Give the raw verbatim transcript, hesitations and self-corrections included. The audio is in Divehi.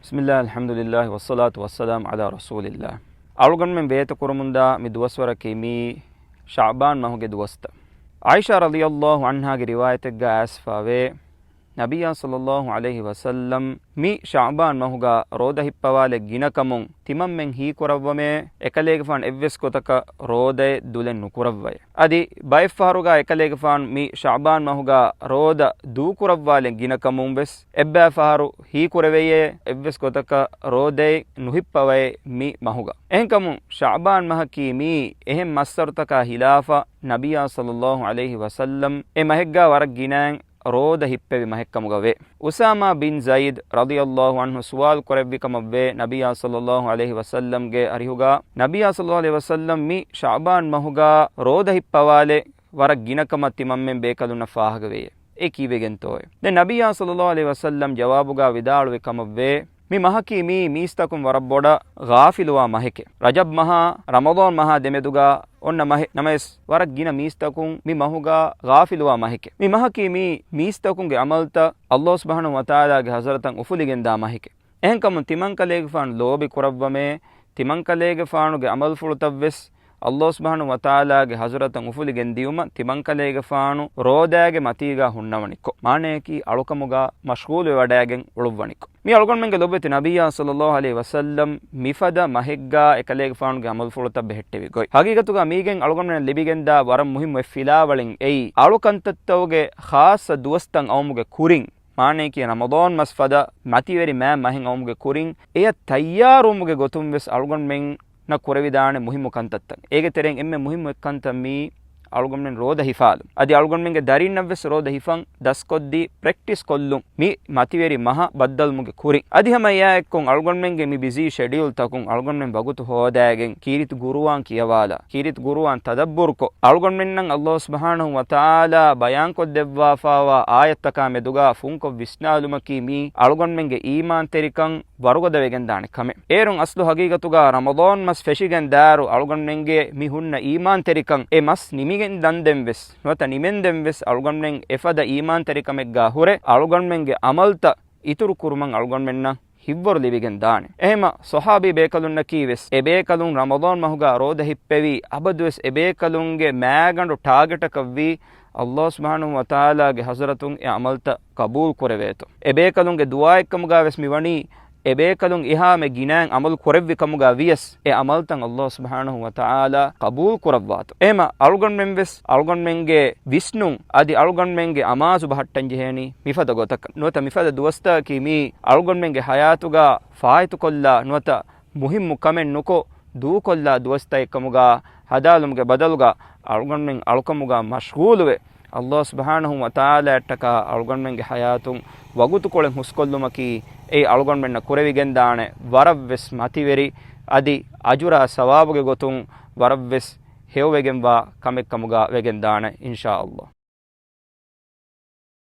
بسم الله، الحمد لله، والصلاة والسلام على رسول الله. އަޅުގަނޑުމެން ވޭތުކުރަމުންދާ މި ދުވަސްވަރަކީ މީ ޝަޢުބާން މަހުގެ ދުވަސްތައް. ޢާއިޝާ ރަޟިޔަﷲ ޢަންހާގެ ރިވާޔަތެއްގަ އައިސްފަވޭ، ނަބިއްޔާ ޞައްލަﷲ ޢަލައިހި ވަސައްލަމް މި ޝަޢުބާން މަހުގަ ރޯދަ ހިއްޕަވާލެއް ގިނަކަމުން ތިމަންމެން ހީކުރައްވަމޭ، އެކަލޭގެފާނު އެއްވެސް ގޮތަކަށް ރޯދައެއް ދުލެއް ނުކުރައްވައޭ. އަދި ބައެއްފަހަރުގަ އެކަލޭގެފާނު މި ޝަޢުބާން މަހުގަ ރޯދަ ދޫކުރައްވާލެއް ގިނަކަމުން ވެސް އެއްބައިފަހަރު ހީކުރެވެޔޭ، އެއްވެސް ގޮތަކަށް ރޯދައެއް ނުހިއްޕަވައޭ މި މަހުގަ. އެހެންކަމުން ޝަޢުބާން މަހަކީ މީ އެހެން މައްސަރުތަކާ ހިލާފަށް ނަބިއްޔާ ޞައްލަﷲ ޢަލައިހި ވަސައްލަމް އެ މަހެއްގަ ވަރަށް ގިނައިން ރޯދަ ހިއްޕެވި މަހެއްކަމުގަ ވޭ. އުސާމާ ބިން ޒައިދް ރަޟިޔަﷲ ޢަންހު ސުވާލު ކުރެއްވި ކަމަށްވޭ ނަބިއްޔާ ޞައްލަﷲ ޢަލައިހި ވަސައްލަމްގެ އަރިހުގަ، ނަބިއްޔާ ޞައްލަﷲ ޢަލައިހި ވަސައްލަމް މި ޝަޢުބާން މަހުގަ ރޯދަ ހިއްޕަވާލެއް ވަރަށް ގިނަކަމަށް ތިމަންމެން ބޭކަލުންނަށް ފާހަގަވެޔޭ. އެ ކީއްވެގެންތޯއޭ؟ ދެން ނަބިއްޔާ ޞައްލަﷲ ޢަލައިހި ވަސައްލަމް ޖަވާބުގަ ވިދާޅުވި ކަމަށްވޭ، މި މަހަކީ މީ މީސްތަކުން ވަރަށް ބޮޑަށް ޣާފިލުވާ މަހެކޭ. ރަޖަބް މަހާ ރަމަޟާން މަހާ ދެމެދުގަ އޮންނަ މަހެއް ނަމަވެސް، ވަރަށް ގިނަ މީސްތަކުން މި މަހުގަ ޣާފިލުވާ މަހެކޭ. މި މަހަކީ މީ މީސްތަކުންގެ ޢަމަލުތައް ﷲ ސުބްޙާނަހޫ ވަތަޢާލާގެ ޙަޟްރަތަށް އުފުލިގެންދާ މަހެކޭ. އެހެންކަމުން ތިމަންކަލޭގެފާނު ލޯބި ކުރައްވަމޭ، ތިމަންކަލޭގެފާނުގެ ޢަމަލުފުޅުތައްވެސް ﷲ ސުބްޙާނަހޫ ވަތަޢާލާގެ ޙަޟްރަތަށް އުފުލިގެން ދިޔުމަށް ތިމަންކަލޭގެފާނު ރޯދާގެ މަތީގަ ހުންނަވަނިކޮށް، މާނަޔަކީ އަޅުކަމުގަ މަޝްޣޫލުވެވަޑައިގެން އުޅުއްވަނިކޮށް. މި އަޅުގަނޑުމެންގެ ލޮބުވެތި ނަބިއްޔާ ޞައްލަﷲ ޢަލައިހި ވަސައްލަމް މިފަދަ މަހެއްގަ އެކަލޭގެފާނުގެ ޢަމަލުފުޅުތައް ބެހެއްޓެވި ގޮތް. ހަގީގަތުގަ މީގެން އަޅުގަނޑުމެންނަށް ލިބިގެންދާ ވަރަށް މުހިއްމު އެއް ފިލާވަޅެއް އެއީ، އަޅުކަންތައްތަކުގެ ޚާއްޞަ ދުވަސްތައް އައުމުގެ ކުރިން، މާނަޔަކީ ރަމަޟާން މަސް ފަދަ މަތިވެރި މާތް މަހެއް އައުމުގެ ކުރިން އެޔަށް ތައްޔާރުވުމުގެ ގޮތުން ވެސް އަޅުގަނޑުމެންނަށް ކުރެވިދާނެ މުހިއްމު ކަންތައްތައް. އޭގެ ތެރެއިން އެންމެ މުހިއްމު އެއް ކަންތައް މީ އަޅުގަނޑުމެން ރޯދަ ހިފާލުން. އަދި އަޅުގަނޑުމެންގެ ދަރީންނަށް ވެސް ރޯދަ ހިފަން ދަސްކޮށްދީ ޕްރެކްޓިސް ކޮށްލުން މި މަތިވެރި މަހަށް ބައްދަލުވުމުގެ ކުރިން. އަދި ހަމަ އެއާ އެއްކޮށް އަޅުގަނޑުމެންގެ މި ބިޒީ ޝެޑިއުލްތަކުން އަޅުގަނޑުމެން ވަގުތު ހޯދައިގެން ކީރިތި ގުރުއާން ކިޔަވާލާ، ކީރިތި ގުރުއާން ތަދައްބުރުކޮށް، އަޅުގަނޑުމެންނަށް ﷲ ސުބްޙާނަހޫ ވަތަޢާލާ ބަޔާންކޮށްދެއްވާފާވާ އާޔަތްތަކާ މެދުގަ ފުންކޮށް ވިސްނާލުމަކީ މީ އަޅުގަނޑުމެންގެ އީމާންތެރިކަން ވަރުގަދަވެގެންދާނެ ކަމެއް. އޭރުން އަސްލު ހަގީގަތުގަ ރަމަޟާން މަސް ފެށިގެން ދާއިރު އަޅުގަނޑުމެންގެ މި ހުންނަ އީމާންތެރިކަން އެ މަސް ނިމިގެން ދަންދެން ވެސް ނުވަތަ ނިމެންދެން ވެސް އަޅުގަނޑުމެން އެފަދަ އީމާންތެރިކަމެއްގަ ހުރެ އަޅުގަނޑުމެންގެ ޢަމަލުތައް އިތުރު ކުރުމަށް އަޅުގަނޑުމެންނަށް ހިތްވަރު ލިބިގެން ދާނެ. އެހެމަ ޞަޙާބީ ބޭކަލުންނަކީ ވެސް އެބޭކަލުން ރަމަޟާން މަހުގަ ރޯދަ ހިއްޕެވީ އަބަދުވެސް އެބޭކަލުންގެ މާގަނޑު ޓާގެޓަކަށްވީ ﷲ ސުބްޙާނަހޫ ވަތަޢާލާގެ ޙަޟްރަތުން އެ ޢަމަލުތައް ޤަބޫލު ކުރެވޭތޯ. އެބޭކަލުންގެ ދުޢާއެއްކަމުގަ ވެސް މިވަނީ އެބޭކަލުން އެހާމެ ގިނައިން ޢަމަލު ކުރެއްވި ކަމުގަ ވިޔަސް އެ ޢަމަލުތައް ﷲ ސުބްޙާނަހޫ ވަތަޢާލާ ޤަބޫލު ކުރައްވާތޯ. އެހެމަ އަޅުގަނޑުމެން ވެސް އަޅުގަނޑުމެންގެ ވިސްނުން އަދި އަޅުގަނޑުމެންގެ އަމާޒު ބަހައްޓަން ޖެހޭނީ މިފަދަ ގޮތަކަށް. ނުވަތަ މިފަދަ ދުވަސްތަކަކީ މީ އަޅުގަނޑުމެންގެ ޙަޔާތުގަ ފާއިތުކޮށްލާ ނުވަތަ މުހިއްމު ކަމެއް ނުކޮށް ދޫކޮށްލާ ދުވަސްތަކެއްކަމުގަ ހަދާލުމުގެ ބަދަލުގަ އަޅުގަނޑުމެން އަޅުކަމުގަ މަޝްޣޫލުވެ، ﷲ ސުބްޙާނަހޫ ވަތަޢާލާއަށްޓަކާ އަޅުގަނޑުމެންގެ ޙަޔާތުން ވަގުތުކޮޅެއް ހުސްކޮށްލުމަކީ އެއީ އަޅުގަނޑުމެންނަށް ކުރެވިގެންދާނެ ވަރަށްވެސް މަތިވެރި އަދި އަޖުރާ ސަވާބުގެ ގޮތުން ވަރަށްވެސް ހެޔޮވެގެންވާ ކަމެއްކަމުގަ ވެގެންދާނެ އިންޝާﷲ.